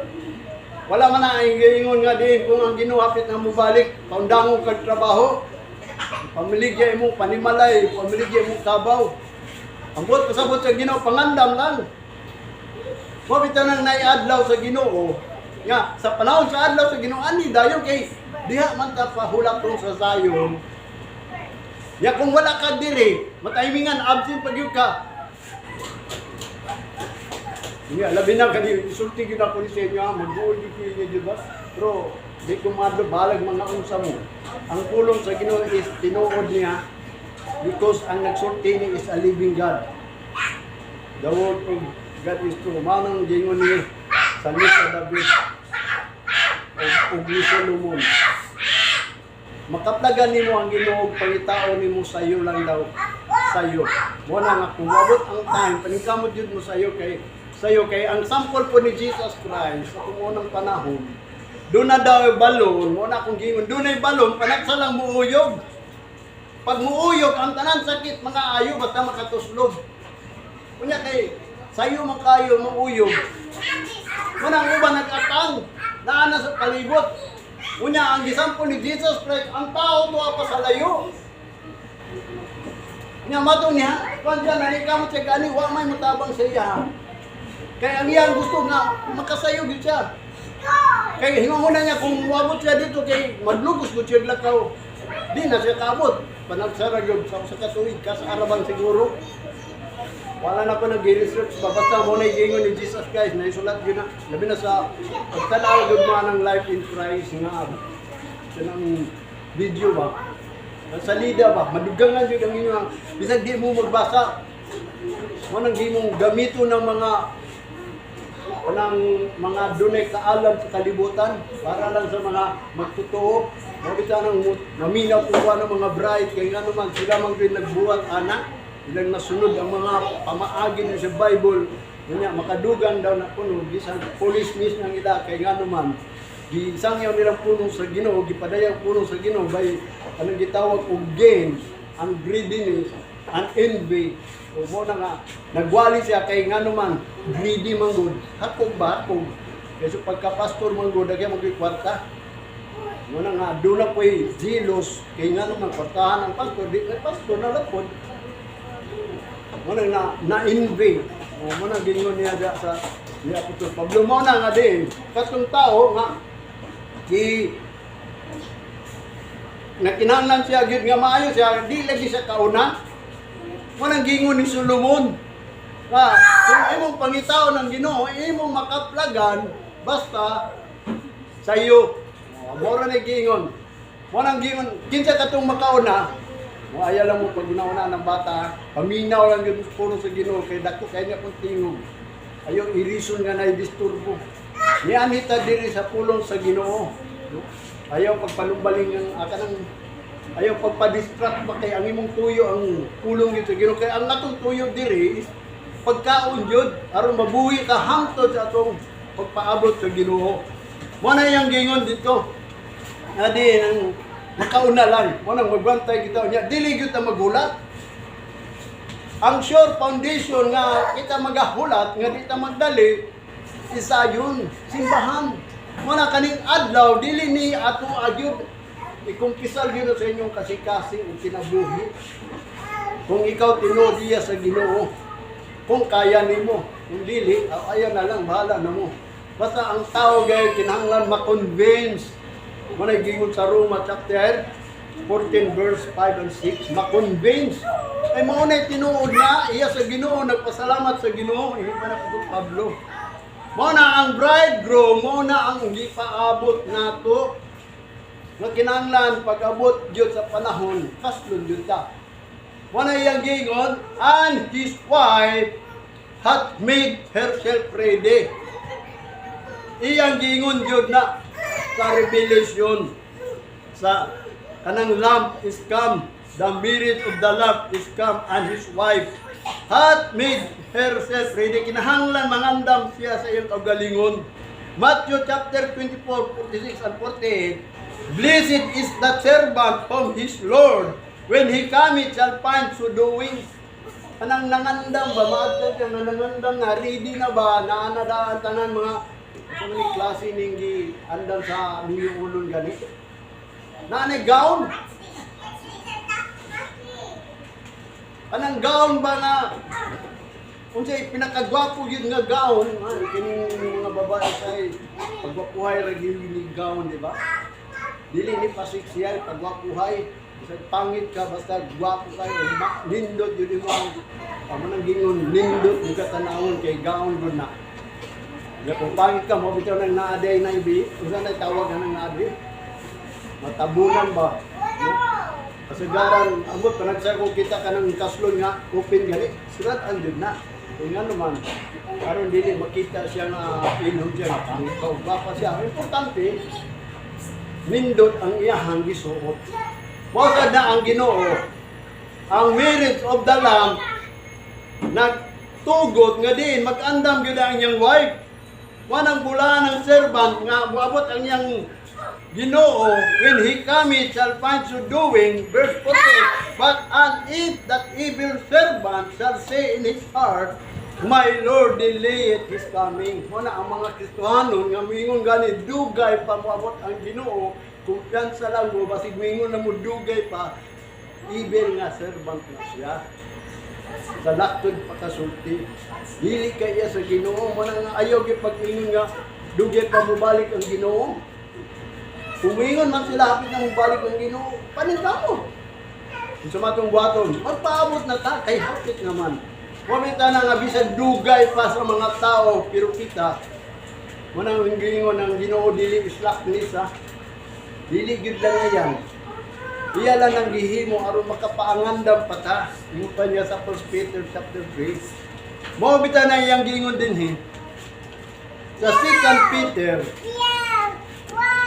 Wala man na ang ingon nga diin kung ang Ginoo hapit na mobalik, paundangon kag trabaho, pamiligya imong panimalay, pamiligya imong kabaw. Ang buot pasabot sa Ginoo, pangandam lang. Mo bitaw nang naiadlaw sa Ginoo. Nga sa panahon sa adlaw sa Ginoo ani dayon kay diha man ta pahulak sa sayon. Ya kung wala ka diri, mataymingan, absent pag yun ka. Nga, labi na kani isulti gyud ako ni sa inyo, ha, magbuol gyud ko inyo, di ba? Pero di ko madlo balag mga unsa mo. Ang pulong sa Ginoo is tinuod niya because ang nagsulti ni is a living God. The word of God is true. Manang gingon ni sa ni David ug ni Solomon. Makaplagan nimo ang Ginoo, pangitaon nimo sayo lang daw sayo. Mo na nga kung moabot ang time, paningkamot jud mo sayo kay ang sample po ni Jesus Christ sa unang panahon. Doon na daw balon, mo na akong gingon, doon ay balon, panagsa lang muuyog. Pag muuyog, ang tanan sakit, mga ayo, basta makatuslob. Unya kay sayo man kayo muuyog. Muna ang uban nag-atang, naa na sa palibot. Unya ang gisample ni Jesus Christ, ang tao tuwa pa sa layo. Unya mato niya, kuan siya nanikamot siya gani, wa may mutabang sa iya. Kay ang iyang gusto nga makasayo gyud siya. Kay hingunguna niya kung moabot siya dito kay madlugos gud siya lakaw. Di na siya kaabot. Panagsara gyud sa katuig ka sa araban siguro. Wala na ko nag-research ba, basta mo na gingon ni Jesus Christ na isulat yun na labi na sa pagtanaw gyud mo ng Life in Christ nga kanang video ba, sa lida ba, madugangan jud ang inyong bisag di mo magbasa mo nang di mo gamito ng mga kanang mga dunay kaalam sa kalibutan para lang sa mga magtotoo. Mo bitaw nang maminaw ko ng mga bride kay nga naman sila man gyud nagbuhat ana, ilang nasunod ang mga pamaagi niya sa Bible. Unya makadugang daw na kuno bisan foolishness ng ila kay nga naman gisangyaw nilang pulong sa Ginoo, gipadayang pulong sa Ginoo by anong gitawag og gain and greediness and envy. O mo na nga nagwali siya kay nga naman greedy man gud, hakog ba, hakog kay so pagka pastor man gud daghan man gyud kwarta. Mo na nga doon na po'y jealous kay nga naman kwartahan ang pastor, di kay pastor na lapod mo na na, na envy. O mo na gingon niya da sa ni Apostol Pablo. Mo na nga din katong tao nga di na kinahanglan siya gyud nga maayo siya, di lagi siya kauna. Mo nang gingon ni Solomon nga kung imong pangitaon ng Ginoo, imong makaplagan basta sayo. O, mora na gingon. Mo nang gingon kinsa katong makauna. Mo ayaw lang mo pag una ng bata, paminaw lang yun puro sa Ginoo kay dako kay niya kung tingog. Ayaw irison nga na disturbo. Nianita diri sa pulong sa Ginoo. No? Ayaw pagpanumbaling ang kanang ayaw pagpa-distract ba kay ang imong tuyo ang pulong gyud sa Ginoo, kay ang atong tuyo diri is pagkaon gyud aron mabuhi ka hangtod sa atong pagpaabot sa Ginoo. Mo na iyang gingon dito. Nga di nang makauna lang. Mo nang magbantay kita niya. Dili gyud ta maghulat. Ang sure foundation nga kita magahulat nga di ta magdali isa yun, simbahan. Mo na kaning adlaw dili ni ato agyud ikumpisal gyud sa inyong kasing-kasing ug kinabuhi. Kung ikaw tinuod iya sa Ginoo, kung kaya nimo, kung dili, ayaw na lang, bahala na mo. Basta ang tao gay kinahanglan ma-convince. Mo na gingon sa Roma chapter 14 verse 5 and 6, ma-convince. Ay mao na tinuod na iya sa Ginoo, nagpasalamat sa Ginoo, hindi pa na po Pablo. Mao na ang bridegroom, mao na ang gipaabot nato nga kinahanglan pag-abot gyud sa panahon, kaslon gyud ta. Mao na iyang gingon, "And his wife hath made herself ready." Iyang gingon gyud na sa Revelation sa kanang lamb is come, the marriage of the lamb is come, and his wife hath made herself ready. Kinahanglan mangandam siya sa iyang kaugalingon. Matthew chapter 24, 46 and 48, "Blessed is the servant whom his Lord, when he cometh, shall find so doing." Kanang nangandam ba, maadto ka nga nangandam na, ready na ba, naanadaan tanan mga sa mga klase ning andam sa ulon gani. Naanay gown. Kanang gown ba nga unsay pinakagwapo gyud nga gown, ah, kining mga babae say pagwapuhay ra gyud ni gown, di ba? Dili ni pasiksiyal pagwapuhay. Bisag pangit ka, basta gwapo kayo, nindot yun mo ang amo nang gingon nindot yung katanawon kay gown gud na. Ya kung pangit ka mo bitaw nang naaday na ibi, unsa na tawag nang naaday? Matabunan ba? No? Kasagaran, amot panagsay ko kita kanang kaslon nga open gani, surat ang jud na. Kung nga naman, aron dili makita siya nga ilong siya nga pangit ka o gwapa siya. Ang importante, nindot ang iyahang gisuot. Mao sad na ang Ginoo, ang marriage of the Lamb, nagtugot nga diin mag-andam gyud ang iyang wife. Wanang bulaan ng servant nga moabot ang iyang Ginoo, when he cometh, shall find so doing. Verse 48, "But and if that evil servant shall say in his heart, 'My Lord delayeth his coming.'" Mo na ang mga Kristohanon nga moingon gani dugay pa moabot ang Ginoo, kumpiyansa lang mo, basig moingon na mo dugay pa, evil nga servant na siya. Sa laktod pakasulti. Dili kaya sa Ginoo mo na nga ayaw gyud pag-ingon nga dugay pa mobalik ang Ginoo. Kung moingon man sila hapit na mobalik ang Ginoo, paninta mo. Kung sa matong buhaton, magpaabot na ta kay hapit naman. Wa ta na nga bisan dugay pa sa mga tao, pero kita mo nang gingon ng Ginoo dili slackness ha. Dili gyud lang yan. Iya lang ang gihimo aron makapaangandam pa ta. Yung pa niya sa 1 Peter chapter 3. Mao bitaw na iyang gingon dinhi. Sa 2 Peter,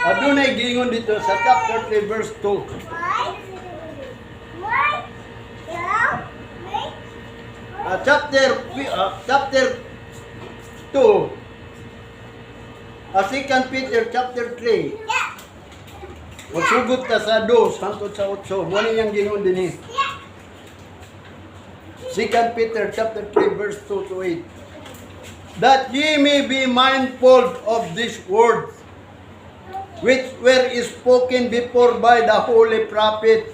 adunay gingon dito sa chapter 3 verse 2. Chapter 2, 2 Peter chapter 3. Magsugot ka sa 2 hangtod sa 8. Mo ni iyang gingon dinhi. 2 Peter chapter 3 verse 2 to 8. "That ye may be mindful of these words, which were spoken before by the holy prophet,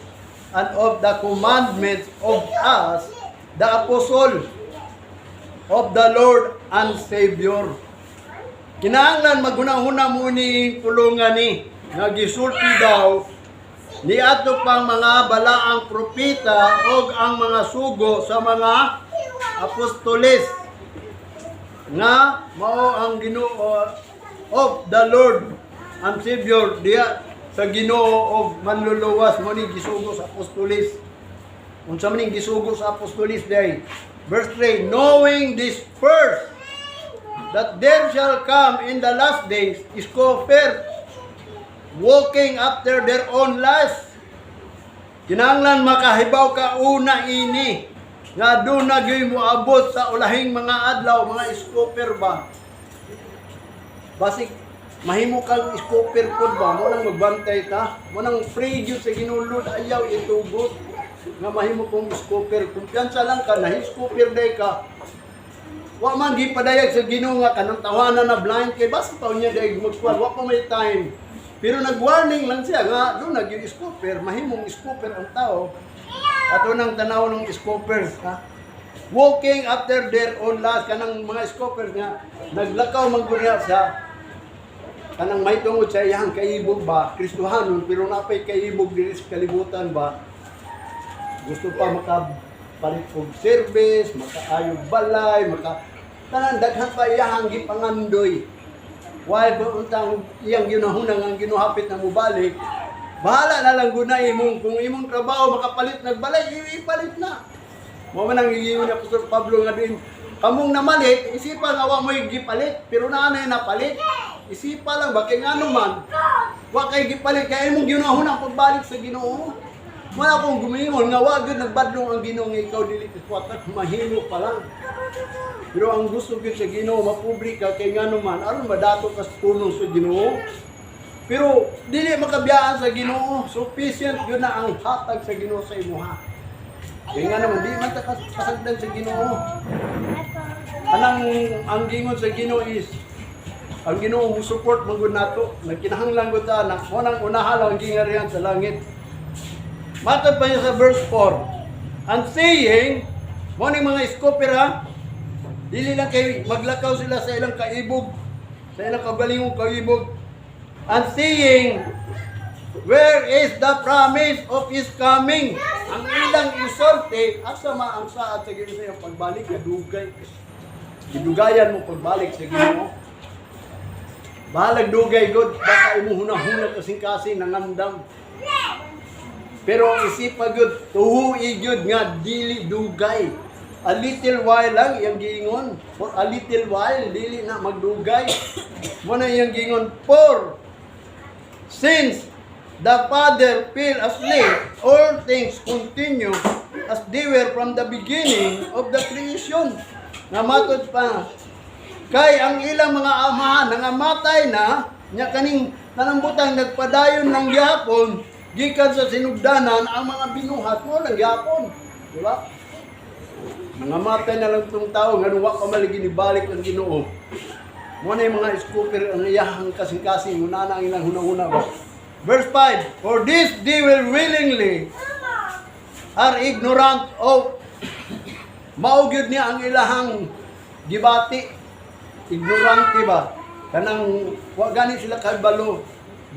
and of the commandments of us, the apostle of the Lord and Savior." Kinahanglan maghuna-huna mo ni pulungan ni nga gisulti daw ni ato pang mga balaang propeta og ang mga sugo sa mga apostoles nga mao ang Ginoo of the Lord and Savior diya sa Ginoo og manluluwas mo ni gisugo sa apostoles. Unsa man ning gisugo sa apostoles day? Verse 3, "Knowing this first, that there shall come in the last days scoffer." Walking after their own lust. Kinahanglan makahibaw ka una ini nga duna gyud moabot sa ulahing mga adlaw, mga scoffer ba. Basig mahimo kang scoffer pod ba. Mo nang magbantay ta, mo nang pray gyud sa Ginoo, "Lord, ayaw itugot nga mahimo kong scoffer." Kumpiyansa lang ka na scoffer day ka. Wa man gipadayag sa Ginoo nga kanang tawanan na blind kay basta pa niya day magkuan, wa pa may time. Pero nag-warning lang siya nga duna gyud scoffer, mahimong scoffer ang tao. Ato nang tanaw ng scoffers, ha. Walking after their own lust, kanang mga scoffers nga naglakaw man gud niya sa kanang may tungod sa iyang kaibog ba, Kristohanon pero napay kaibog diri sa kalibutan ba. Gusto pa makapalit og service, makaayog balay, maka tanan, daghan pa iyang gipangandoy. While ba untang iyang ginahunang ang Ginoo hapit na mobalik, bahala na lang guna imong kung imong trabaho makapalit nagbalay, ipalit na. Mao man ang giingon ni Apostol Pablo nga din kamong namalit, isipa nga wa mo'y gipalit, pero naa nay napalit. Isipa lang ba kay ngano man wa kay gipalit kay imong ginahunang pagbalik sa Ginoo. Wala akong gumingon nga wa gyud nagbadlong ang Ginoo nga ikaw dili ka mahimo pa lang. Pero ang gusto gyud sa Ginoo, mapobre ka kay ngano man aron madato ka sa pulong sa Ginoo. Pero dili makabiyaan sa Ginoo, sufficient gyud na ang hatag sa Ginoo sa imuha. Kay ngano man di man ta kasagdan sa Ginoo. Anang ang gingon sa Ginoo is ang Ginoo mo support man gud nato. Nagkinahanglan gud ta na mo nang unahan lang ang gingarihan sa langit. Matod pa niya sa verse 4. And saying, mo ni mga scoffer ha, dili lang kay maglakaw sila sa ilang kaibog, sa ilang kaugalingong kaibog. And saying, "Where is the promise of His coming?" Ang ilang isulti, asa ma ang saad sa Ginoo sa iyang pagbalik, kadugay. Gidugayan mo pagbalik sa Ginoo. Bahalag dugay god, baka imo hunahuna kasing-kasing nangandam. Pero ang isipa gyud, tuhui gyud nga dili dugay. A little while lang iyang giingon. For a little while, dili na magdugay. Mo na iyang giingon, for since the Father fell asleep, all things continue as they were from the beginning of the creation. Nga matod pa, kay ang ilang mga amahan nangamatay na, nya kaning tanang butang nagpadayon ng gihapon gikan sa sinugdanan ang mga binuhat mo lang gihapon. Di ba? Nangamatay na lang itong tao, ngano wa pa maligi nibalik ang Ginoo. Mo na yung mga scoffer ang iyahang kasing-kasing, una na ang ilang hunahuna ba. Verse 5, for this they will willingly are ignorant of, mao gyud niya ang ilahang gibati, ignorante ba, kanang wa gani sila kabalo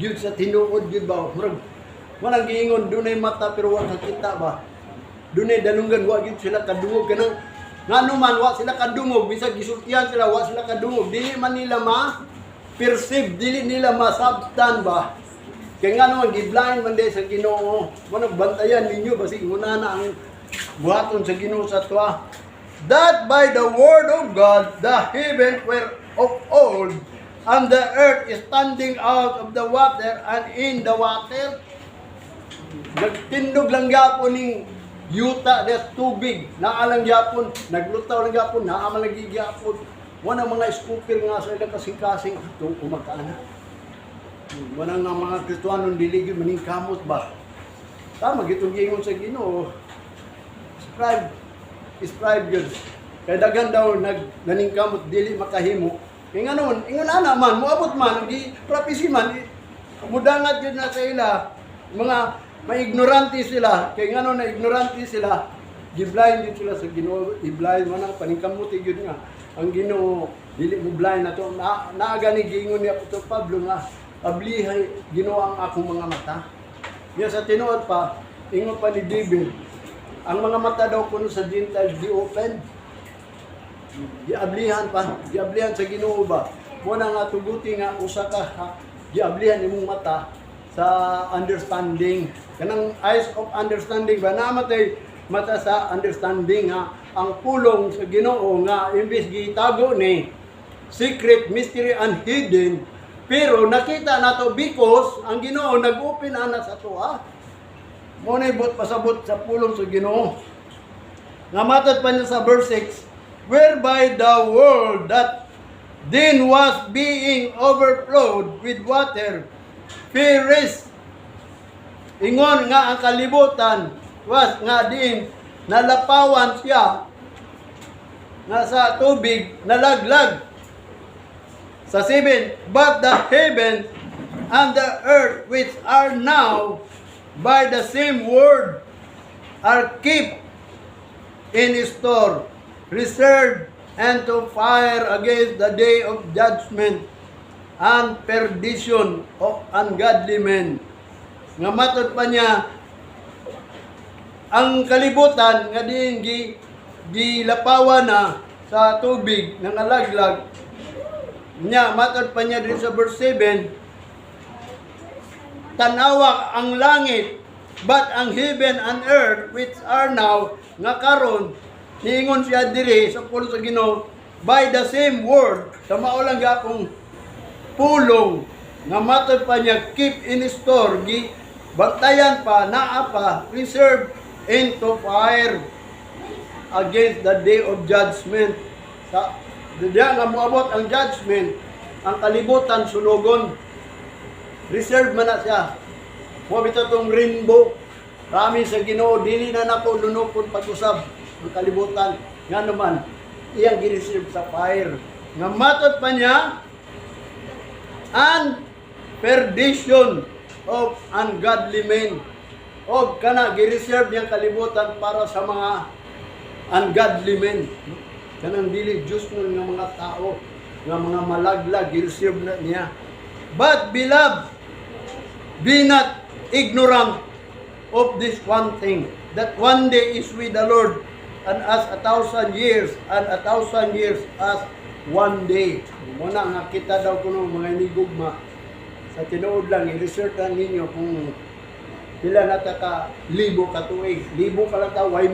gyud sa tinuod gyud ba. Murag walang giingon, dunay mata pero wa kakita ba, dunay dalunggan, wa gyud sila kadungog. Kanang ngano man wa sila kadungog, bisag gisultihan sila, wa sila kadungog, dili man nila ma perceive, dili nila masabtan ba, kay ngano man gi-blind man day sa Ginoo. Mo bantayan ninyo, basig nguna na ang buhaton sa Ginoo sa tuwa. That by the word of God the heavens were of old, and the earth is standing out of the water and in the water. Nagtindog lang gyapon ning yuta des tubig, naa lang gyapon, naglutaw lang gyapon, naa man lagi gyapon. Wala mga scoffer nga sa ilang kasing-kasing itong umagkaana. Wala nga mga Kristohanon dili gyud maningkamot ba. Tama gitong giingon sa Ginoo. Strive, strive gyud. Kay daghan daw nag naningkamot dili makahimo. Kay ngano, ingon ana man moabot man ang gi prophecy man, mudangat gyud na sa ila, mga maignorante sila. Kay ngano na ignorante sila? Gi-blind gyud sila sa Ginoo, i-blind man ang paningkamuti gyud nga ang Ginoo dili mo blind na to na naa gani giingon ni Apostol Pablo nga ablihay Ginoo ang akong mga mata. Niya sa tinuod pa, ingon pa ni David, ang mga mata daw kuno sa Gentile di open. Giablihan pa, giablihan sa Ginoo ba. Mo na nga tuguti nga usa ka ha, giablihan imong mata sa understanding. Kanang eyes of understanding ba, namatay mata sa understanding nga ang pulong sa Ginoo nga imbes gitago ni secret, mystery and hidden. Pero nakita nato because ang Ginoo nag-open ana sa atoa. Mao na buot pasabot sa pulong sa Ginoo. Nga matod pa niya sa verse 6, "Whereby the world that then was being overflowed with water perished." Ingon nga ang kalibutan was nga din nalapawan siya nga sa tubig nalaglag. Sa 7, "But the heaven and the earth which are now by the same word are kept in store, reserved unto fire against the day of judgment and perdition of ungodly men." Nga matod pa niya, ang kalibutan nga diin gilapawan na sa tubig nga nalaglag niya, matod pa niya din sa verse 7, tanawa ang langit, "But ang heaven and earth which are now," nga karon niingon siya diri sa pulong sa Ginoo, "by the same word," sa mao lang gapong pulong, nga matod pa niya, "keep in store," gi bantayan pa, naa pa, "reserved into fire against the day of judgment." Sa diya nga moabot ang judgment, ang kalibutan sunugon. Reserve man na siya. Mo bitaw tong rainbow. Rami sa Ginoo, dili na nako lunukon pag-usab ang kalibutan. Nga naman, iyang gi-reserve sa fire. Nga matod pa niya, "and perdition of ungodly men." O kana gi-reserve niyang kalibutan para sa mga ungodly men. Kanang dili Diyos nun nga mga tao, nga mga malaglag, gi-reserve na niya. "But beloved, be not ignorant of this one thing, that one day is with the Lord, and as 1,000 years, and 1,000 years as one day." Muna nga kita daw kuno mga inigugma, sa tinuod lang, i-research lang ninyo kung pila na ta ka libo ka tuig. Libo ka lang ta, why